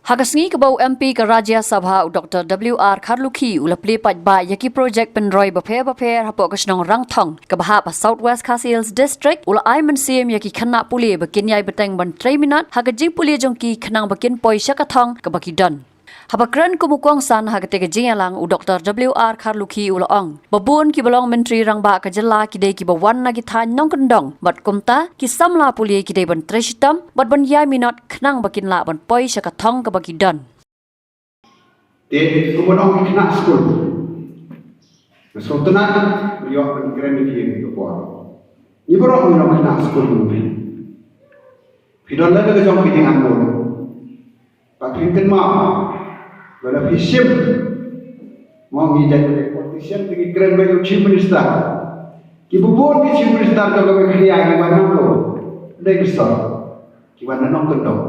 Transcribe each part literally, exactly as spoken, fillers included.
Ha ka sngi kaba u M P ka Rajya Sabha u Doctor W R Kharlukhi u la plie paidbah ïa ki projek pynroi bapher bapher hapoh ka shnong Rangthong kaba hap ha South West Khasi Hills District, u la ai mynsiem ïa ki khynnah pule ba kin ïai bteng ban trei minot ha ka jingpule jong ki khnang ba kin poi sha ka thong kaba ki don. Haba kren kum u kongsan ha katei ka jingïalang, u Doctor W R Kharlukhi u la ong ba bun kiba long myntri rangbah ka jylla ki dei kiba wan na ki thaiñ nongkyndong, bad kumta ki samla pule ki dei ban trei shitom bad ban ïai minot khnang ba kin lah ban poi sha ka thong kaba ki don. Te kumno ki khynnah skul? Nga sngewtynnat, ïoh ban kren ïa ki ha kane ka por. Ngi baroh ngi long khynnah skul, phi don lade ka jong phi jingangnud. Bad phin kynmaw ba lada phi shim, mo, ngi jait politician te ngi kren ba ïa u Chief Minister. Kiba bun ki Chief Minister jong ka Meghalaya ki wan na Mawlai, dei ki sor, ki wan na nongkyndong.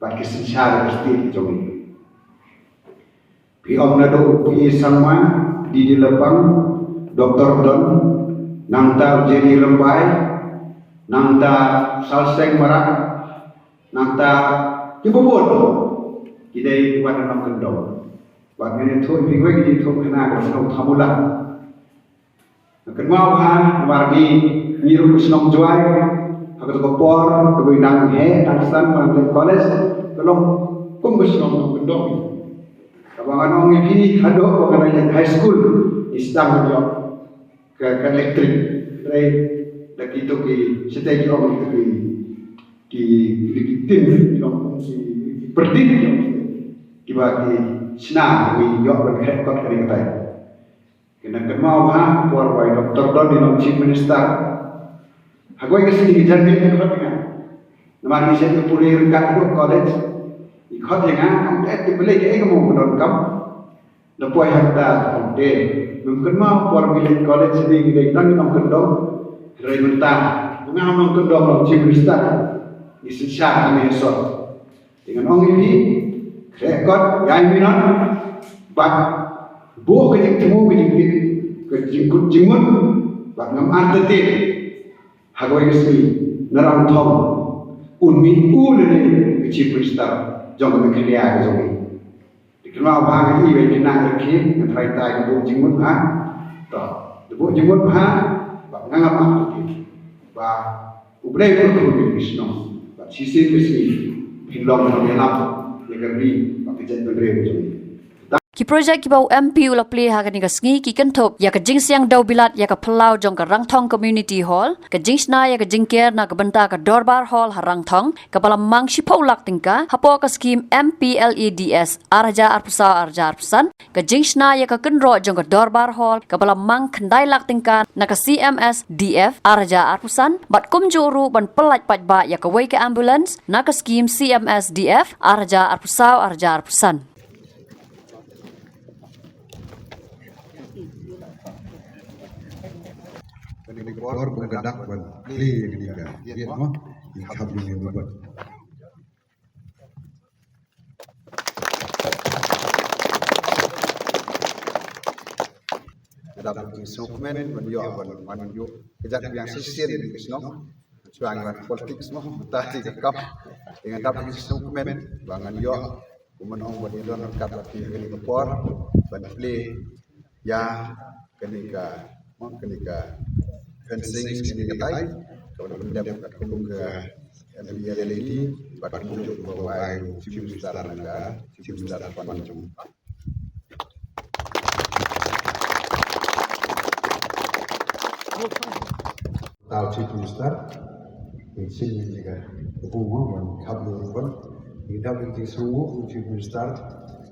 Bad ki synshar ka state jong ngi. Phi ong naduh u P A Sangma, D D Lapang, Doctor Don, nangta u J D Rymbai, nangta Salseng Marak, nangta kiba bun ki dei ki wan na nongkyndong. Bad ngan ïathuh ïa phi kawei ka jingïathuhkhana kaba sngewthuh thamulah. Nga kynmaw bha namar ngi, ngi ruh ka shnong Jowai, ha kata ka por kaba nang heh nang san, nang leit college, ka long kum ka shnong nongkyndong. Kaba ngan ong ïa phi, haduh ba nga dang leit high school, ngi sdang ban ïoh ka, ka electric. Hynrei da kito ki, shatei ki ong kito ki, ki, ki, ki tin, ki long kum ki, ki pyrthei, ki long kiba ki shna, ngi ïoh ban khreh kot kane katai. Kynmaw bha, por ba i Doctor Don i long Chief Minister, ha kawei ka sngi ka jan miet i khot ïa nga. Namar ngi shait ïa pule ryngkat haduh college. I khot ïa nga, ong, "Te, te balei, kaei kaba ym donkam?" Da poi hangta, ong, "Te, mem kynmaw por ngi leit college, ngi dei tang ngi nongkyndong. Hynrei mynta nga nongkyndong long Chief Minister, ngi synshar, ngi heh sor." Te ngan ong ïa phi, khreh kot, ïai minot, bad buh ka jingthmu, ka jingtip, ka jingkut jingmut, bad ngam artatien ha kawei ka sngi na Rangthong un mih u lane ka Chief Minister jong ka Meghalaya ka jong ngi. Te kynmaw bha, ngi i wei khynnah ïa ki, nga tharai tai ki buh jingmut bha. To, ki buh jingmut bha, bad nga ngam artatien ba U Blei u kyrkhu ïa ki shnong, bad shisien ka sngi phin long nongïalam ïa ka ri bad ka jaitbynriew jong ngi. Ki projek kiba u M P u la plie ha kane ka sngi ki kynthup ïa ka jingsiang dewbilat ïa ka phyllaw jong ka Rangthong Community Hall, ka jingshna ïa ka jingker na ka bynta ka Dorbar Hall ha Rangthong kaba la mang shiphew lak tyngka hapoh ka skhim M P L A D S ar hajar arphew saw ar hajar arphew san, ka jingshna ïa ka kynroh jong ka Dorbar Hall kaba la mang khyndai lak tyngka na ka C M S D F ar hajar arphew san, bad kumjuh ruh ban pyllait paidbah ïa kawei ka ambulance na ka skhim C M S D F ar hajar arphew saw ar hajar arphew san. Kane ka por ba nga dak ban plie ïa kane ka gate mo, ngi kham ïa ka bad. Nga dap ka jingsngewkmen ban ïoh ban wan ïoh ka jaitbynriew shisien ka shnong. Shuwa ngi wan politics mo, mynta hi ka kam. Nga dap ka jingsngewkmen ba ngan ïoh, kumno ban ïadon ryngkat bad phi ha kane ka por ban plie ïa kane ka, mo, kane ka fencing, kane ka tai kaba la pyndep kat kum ka M P L A D, bad kumjuh ba u ai u Chief Minister na ka Chief Minister Fund jong. Tau Chief Minister, ngi shim ïa ka burom ban kham ïa ruban. Ngi dap ïa ka jingsngewnguh u Chief Minister,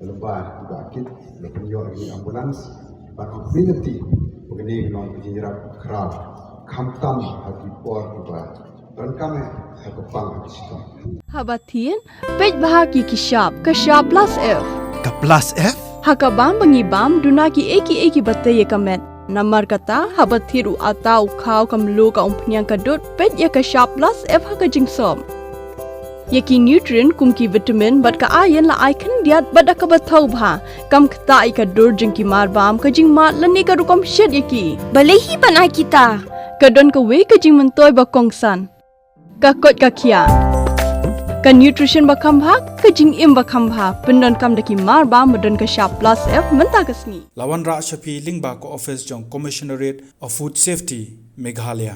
lem bad i Bah Kit, la pynïoh ïa ka ambulance, bad u pynlong ba kane ka long ka jingïarap khraw, khamtam ha ki por kiba donkam eh ha ka pang ha ka shitom. Haba thied, peit bha ki ki shap, ka shap plus F. Ka plus F? Ha ka bam ba ngi bam, duna kiei kiei kiba tei ïa ka met. Namar kata, haba thied u atta, u khaw, ka mluh, ka umphniang, ka dud, peit ïa ka shap plus F ha ka jingsop. Ïa ki nutrient kum ki vitamin bad ka iron la ai khyndiat bad da kaba thaw bha. Kam ktah ïa ka dur jong ki marbam, ka jingmad lane ka rukom shet ïa ki. Balei hi ban ai kita? Ka don kawei ka jingmyntoi ba kongsan. Ka koit ka khiah. Ka nutrition ba kham bha, ka jingim ba kham bha, pyndonkam da ki mar ba, ba don ka shap plus F mynta ka sngi. La wanrah sha phi lyngba ka office jong Commissionerate of Food Safety, Meghalaya.